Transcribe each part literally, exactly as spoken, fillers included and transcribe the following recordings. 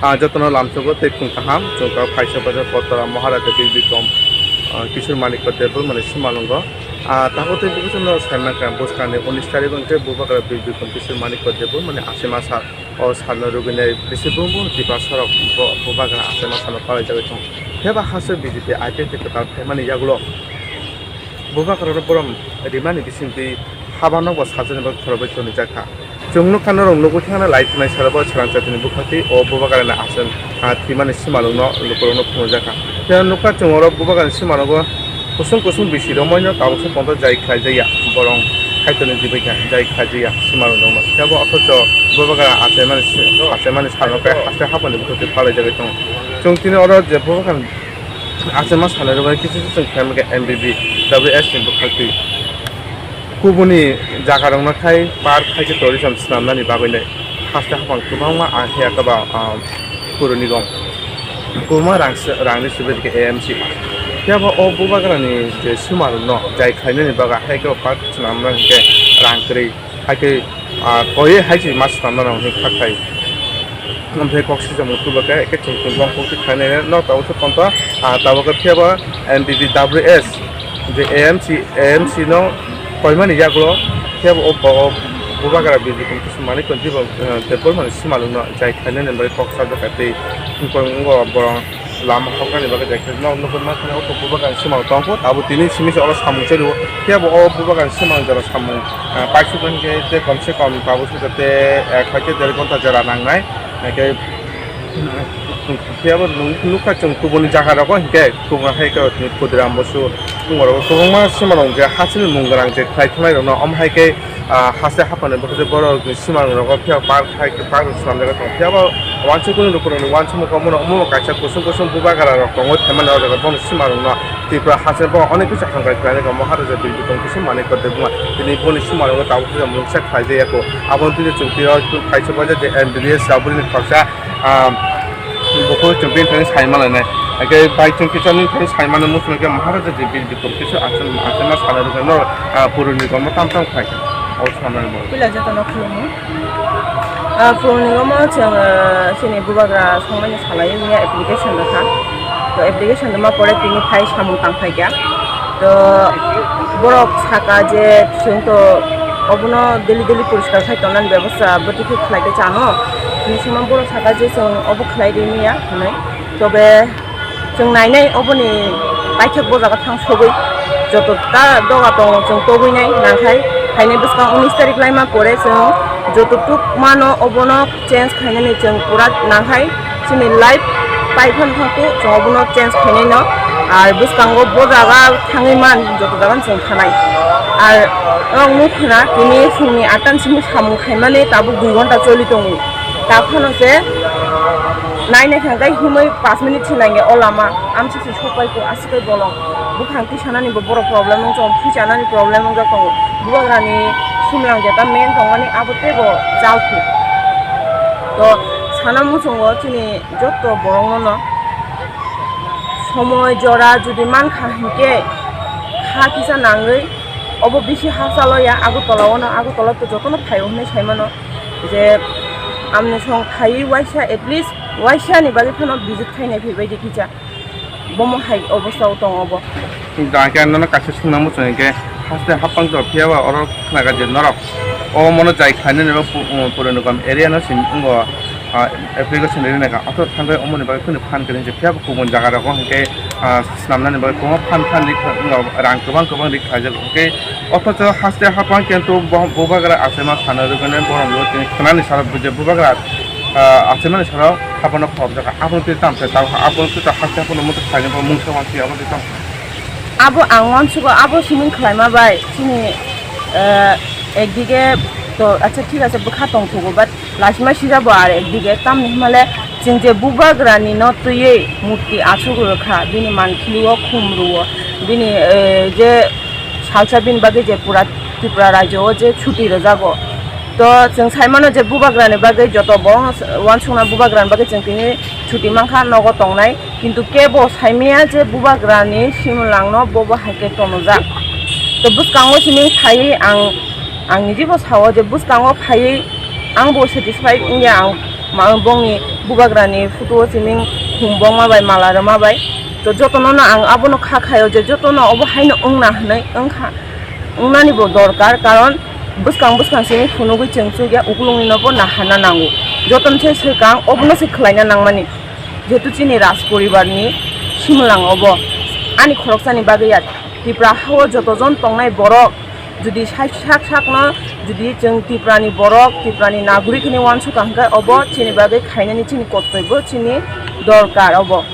Ah, jotono lamsogo tei khung kaham, chwng tabuk phaisa bajar Kotora Maharaja Bir Bikram, ah, Kishore Manikya Debbarmani simalwngo. Ah, tabuk tei bukuchwngno saimangkha bwskangni unis tarikh wngkhe Bubagra Bir Bikram Kishore Manikya Debbarmani achai masa. O salno rwgwinai bisi bumung Tiprasarok bo, Bubagra achai masano palaijagwi tongo. Phiya ba hasteo B J P I P F ni kwtal phaimani yagulo Bubagrano borom rimani bisingtwi haba nokbar sajani bagwi khorokbai tonijak kha. Chwng nukha norok nugwi thangna lai thwnai salo bo Chwrangsatini bwkhaktwi o Bubagrani achai, ah, thwimani simalwngno lukurokno phunukjak kha. Phiya nukha chwng oro Bubagrani simalwngo kusung kusung bisi romwi no tabuksa tongo jai khlaijak ya borok kaitorni jibaikha jai khlaijak ya simalwngnokno. Phiya bo othocho Bubagra achaimani si-, achaimani salno khe haste haphangni bwkhaktwi palaijagwi tongo. Chwng tini oro je Bubagrani achaima salai rwbai kisa se chwng khlaimani khe M B B W S ni bwkhaktwi. Kubuni jagarokno khai park khai khe tourism swnamnani bagwinai haste haphang kwbangma ang khe aka ba, ah, puruni gong kwbangma rang se, rangni sibidi khe A M C. Phiya bo o Bubagrani je simalwngno jai khlainani bagwi hai khe o park swnamna hinkhe rang kwrwi. Hai khe, ah, koiwi hai se ma swnamna nang hwn kha khai. Omo khe kok sijak mung tubu khe, khe chwng chwng bong kok se khainai no tabuk se ponto, ah, tabuk khe phiya bo M B B W S je A M C, A M C no koimani yagulo phiya bo o, o Bubagra bini kung kisa manwi kon jibo, eh, tei bormani simalwngno jai khainani bagwi kok sajak kha tei wngkon wngkho borok. Lama hoknani bagwi jai khe nok nugwi mankha o Bubagrani simalwng tongkho, abo tini simi se oro samung chaliwo. Phiya bo o Bubagrani simalwng jora samung, ah, paisuk hinkhe tei kom se kom tabuk swijak tei ek hai tei der ghonta jora nangnai. Hinkhe phiya bo nuk-, nukha chwng kubuni jaga rogo hinkhe kubun hai khe Khudiram Busu, Kumar bo kwbangma simalwng je hasteni mung gwnang je khlai thangnairokno omo hai khe ah, haste haphangni bwkha tei borok simalwng rogo phiya park hai khe park rok swnamjak tongo. Phiya bo uansukmung lukurokni uansukmung kok bono omo kaisa kusung kusung bubagra rok tongwi phaimani o jaga bono simalwngno Tripura hasteni bo onek kisa hamkrai khlainai kha Maharaja Bir Bikram Kishore Manikya Debbarma tini boni simalwngno tabuk kisa mungsa khlaijak ya kho. Aboni twi chwng twi o kaisa baja je M B B S Raburi ni khoroksa, ah, bukhuk chwng bini thani sai manlainai. Hakhe bai chwng kisa nini thani sai mano muchung khe Maharaja je Bir Bikram Kishore achai, achaima salai rwkhe no, ah, puruni gomno tam tam khlai kha. O sanani bo. Puila jotono khulumo. Ah, puruni gomno chwng, ah, chini bubagra songmani salai wngya application rwkha. To application rwma pore tini phai samung tang phai kha. To borok saka je chwng to obono daily daily poriskar khai tongnani bebosta bwtwi khe khlai khe chano. Tini sima borok saka je chwng obo khlai ri manya hwnwi. Tobe chwng nainai oboni paithak bo jaga thang sogwi joto ta doga tongo chwng togwinai nangkhai. Haini bwskang unis tarik laima pore chwng joto tuk mano obono change khainani chwng pura nangkhai. Chini life paithak thangkhe chwng obono change khainaino. Ar bwskango bo jaga thangwi man joto jaga chwng thanai. Ar ang nukha na tini phungni atta ni simi samung khaimani tabuk dui ghonta choli tongo. Taphano se nai nai kha khe himwi pash minute se nangya o lama. Amsuk se sokpai kho, aswk kai bolong. Buphang twi sanani bo borok problem wng tongo, phui chanani problem wngjak tongo. Bubagrani simlang jeta main tongmani abo teibo jal kho. To sana muchungo chini joto borokno no somoi jora jodi mankha hinkhe kha kisa nangwi obo bisi ha chalo ya Agartala o no, Agartala to jotono phaio hinwi saimano. Je amni song phaiwi waisa, at least waisa ni bagwi phano visit khainai phaibai di kisa. Bomo hai obostha o tong obo. Jang khe ang nono kaisa swngna muchung hinkhe haste hapang to phiya ba oro khnaga je norok o mono jai khlainani bo pu-, um, purani gom area no sim wngo, ah, application rini nai kha. Ato thangwi omoni bagwi phano phan kwrwi hinkhe phiya bo kubun jaga rogo hinkhe, ah, swnamnani bagwi kwbangma phan phan ri kha, wngkha rang kwbang kwbang ri khlaijago. Hinkhe othocho haste hapang kintu bo-, bubagra achaima sana rwgwinai borok no tini khwnani salo je bubagra, ah, achaimani salo haphano khorokjak kha. Abono tei tamo khe tamo kha, abono tei haste haphano muchung khlainai bo mungsa wansukya abono tei tamo kha. Abo ang wansugo, abo sining khlaima bai chini, eh, ekdige to, acha, thik ase, bwkha tongthogo, but Laisima sijabo ar ekdige, tamni hwnmale chwng je bubagrani no twiwi murti achuk rwkha, bini mankhilio khum rwo, bini, eh, je salsa bini bagwi je pura Tripura rajyo o je chuti rwjago. To chwng saimano je bubagrani bagwi joto bo uansukna bubagrani bagwi chwng tini chuti mankha, nogo tongnai, kintu kebo saimaya je bubagrani simulangno bobo hai khe tonojak. To bwskango simi phaiwi ang, ang nijibo sao je bwskango phaiwi ang bo satisfied wngya, ang Ma-, bongni bubagrani photo o simi khum bongma bai mala rwma bai. To jotono no ang abono kha khaio je jotono obo haino wngna hwnwi wngkha, wngnani bo dorkar, karon bwskang bwskang simi phunugwi chwng chukya ukulungni no bo naharna nango. Jotono se swkang obono se khwlaina nangmani, jehetu chini raj poribar ni simwlang obo ani khoroksani bagwi ya. Tripura hao joto jon tongnai borok jodi sak sak sakno jodi chwng Tripurani borok, Tripurani nagorik hinwi uansukha hwnkhe obo chini bagwi khainani chini kortoibo, chini dorkar obo.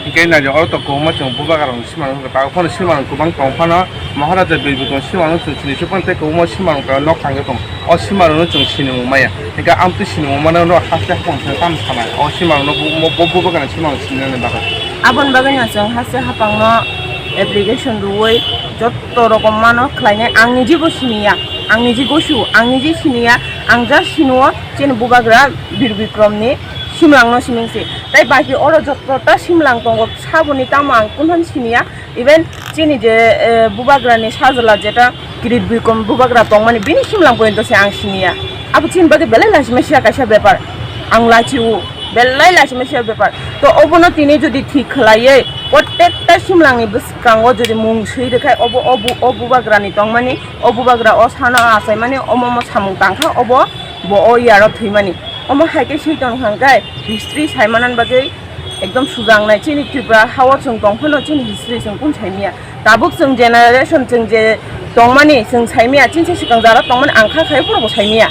Hingke naidi oro to kwbangma chwng bubagrani simarok wngkha, tabuk phano simarok kwbang tong phano, Maharaja Bir Bikram simarok chwng sini sukmani tei kwbangma simarok nok thangwi tong, o simarokno chwng sinimung maya. Hingke amtwi sinimung mano no haste hapang se tam sanai. O simarokno bo, bo, bo, bubagrani simarok sinani bagwi. Aboni bagwino chwng haste hapangno application rwui jotto rokom mano khlainai. Ang niji bo siniya, ang niji gosu, ang niji siniya, ang just sinuo chini bubagra Bir Bikramni simlangno simingsi. Tai baki oro jottota simlang tongo, saboni tamo ang kunhan siniya. Even chini je, eh, bubagrani sajla jeta Kirit Bikram bubagra tongmani bini simlang pointo se ang siniya. Abo chini bagwi belai lachima siya kaisa bepar. Ang lachiu, belai lachima siya bepar. To obono tini jodi thik khlaiwi protekta simlangni bwskango jodi mung swi rwkhai obo o bu-, o bubagrani tongmani, o bubagra o sano achaimani, omo omo samung tangkha obo bo o yaro thwimani. Omo hai khe swi tong hwnkhe history saimanani bagwi ekdom sujaknai chini Tripura hao chwng tong phano chini history chwng kun saimanya. Tabuk chwng generation chwng je tongmani chwng saimanya, chini se swkang jara tongmani ang kha khai phuru bo saimanya.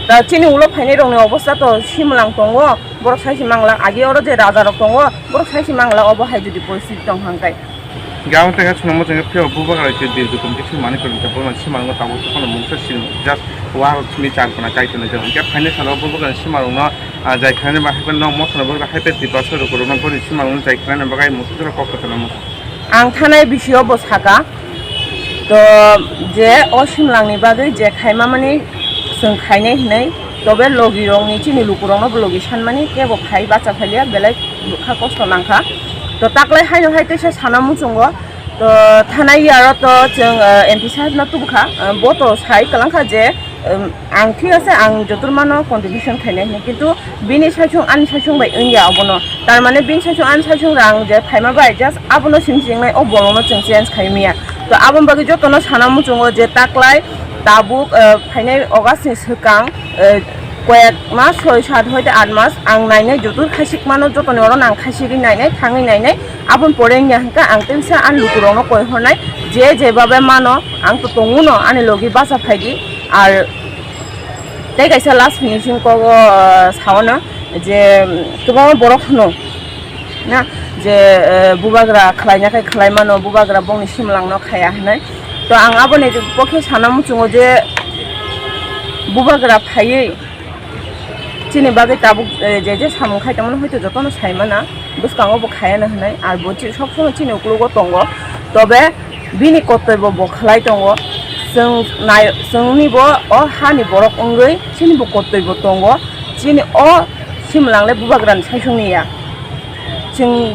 Ta chini ulo phainai rokni obostha to simlang tongo, borok sai se mangla, age oro je raja rok tongo, borok sai se mangla obo hai jodi poristiti tong hwnkhe. Gabon tengka chwngno mwchangkhe phiyok bubagra khe Bir Bikram khe swngmani kwrwngkhe bono simarokno tabuk phano mungsa sini just wahok simi char khuna kaitornai jora. Hwnkhe phainai salo bubagrani simarokno, ah, jai khlainani bagwi haikhe nok mosano bagwi haikhe Tiprasa lukurokno boni simarokno jai khlainani bagwi mungsa jora kok kwthwrno mungsa. Ang thanai bisio bo saka, to je o simlangni bagwi je khaima mani chwng khainai hinwi, tobe logirokni chini lukurokno bo logi sanmani kebo phai bacha phailia belai kha kosto nangkha. To taklai haino hai teisa sana muchungo, to thanai yaro to chwng, eh, M P sahebno tubukha, eh, bo to sai kwlangkha je, em, ang thik ase, ang joto mano contribution khainai hinwi, kintu bini saichung ani saichung bai wngya obono. Tar mane bini saichung ani saichung rang je phaima bai just abono simi chingnai, o bolongno chwng change khai manya. To aboni bagwi jotono sana muchungo je taklai tabuk, eh, phainai August ni swkang, eh, koyek mas, soi sat hoite aat mas ang nainai joto khaisik mano, jotoni oro ang khaisigwi nainai, thangwi nainai. Aboni pore wngya hwnkhe ang teisa ani lukurokno koi hornai, je jebabe mano ang to tongo no, ani logi bacha phaidi. Ar tei kaisa last finishing kogo, ah, saono je, mm, kwbangma borok hwno na je, eh, bubagra khlaina khai khlai mano, bubagra bongni simlangno khaya hinwi. To ang aboni pokhe sana muchungo je bubagra phaiwi chini bagwi tabuk, eh, je je samung khai tongmani hoito jotono sai mana, bwskango bo khayana hinwi. Ar bo chi-, sob somoi chini uklogo tongo, tobe bini kottoi bo bo khlai tongo. Chwng nai-, chwngni bo o hani borok wngwi chini bo kottoi bo tongo, chini o simlang le bubagrani saisungni ya. Chwng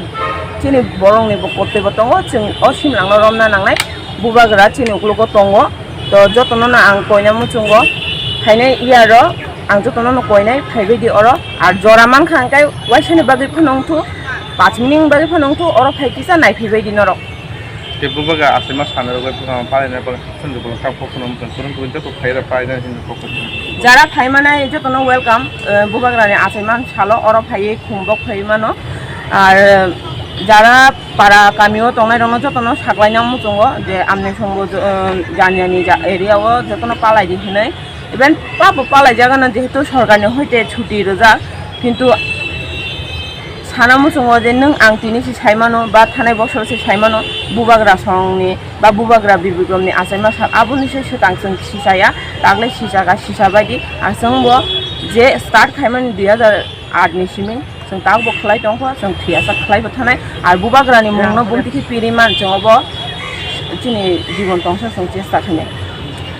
chini borokni bo kottoi bo tongo, chwng o simlangno romna nangnai, bubagra chini uklogo tongo. To jotono no ang koina muchungo phainai yaro, ang jotono no koinai phaibai di oro. Ar jora mankha hwnkhe waisani bagwi phano wngthu, panch minute bagwi phano wngthu, oro phai kisa naiphaibai di norok. Tei bubagra achaima sana rwgwi bubagra palaina bagwi haphang rwgwi kha kok phano wngkha, kwrwng kwrwng joto phai rw palaina hinwi kok phano. Jara phai manai jotono welcome, eh, bubagrani achaima salo oro phaiwi khum bok phaiwi mano. Ar jara para kamio tongnai rokno jotono saklaina muchungo je amni songbo jo-, eh, jani jani ja-, area o jotono palai di hinwi. Even pabo palai jagano jehetu sorkarni hoite chuti rwjak, kintu sana muchungo je nwng ang tini si sai mano ba thanai bosor si sai mano, bubagra songni ba bubagra Bir Bikramni achaima sal aboni se swkang chwng sisaya, tagle sisaka sisa baidi. Ar chwngbo je start khaimani dui hajar aat ni simi chwng tabukbo khlai tongkha, chwng thwiyasak khlaibo thanai. Ar bubagrani mungno bumtwi khe piri man chwng obo chini jibon tongsa chwng chesta khainai.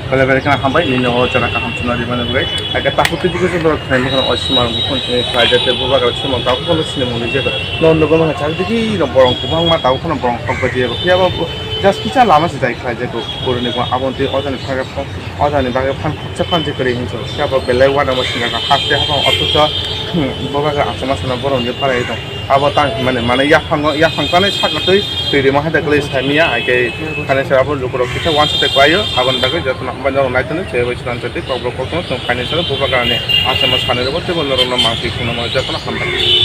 Belai belai kheno hambai, nini o jora kaham chwngno rimani bagwi. Hakhe takhuk twi dikhe borok khlaimani kheno o simarok bukhuk chini khlai jate bubagra simarok tabuk phano sinimung rijak. Nono nugwi mankha chak digi no borok kwbangma tabuk phano borok kok bai rijak. Phiyaba bo Just kisa lama se jai khlai jai kok, boroni kok abo twi ojani phage phang, ojani bagwi phang khakcha phan se kwrwi hinwi se abo belai uanama singa kha haste hapang othocho, hmm, bo bagwi achama sana borokni parai tong. Abo tang hinmani, mane yaphang, yaphang tanai saka twi twi rima hai da kwlwi sai miya, hai khe khainai se abo lukurok kisa uansa tei kwlaio, aboni bagwi jotono hambai norok naitoni se bai swnam jati kok borok kok tong, chwng khainai se bo bagrani achama sanai rwbo teibo norokno mangphi khungna mano jotono hambai.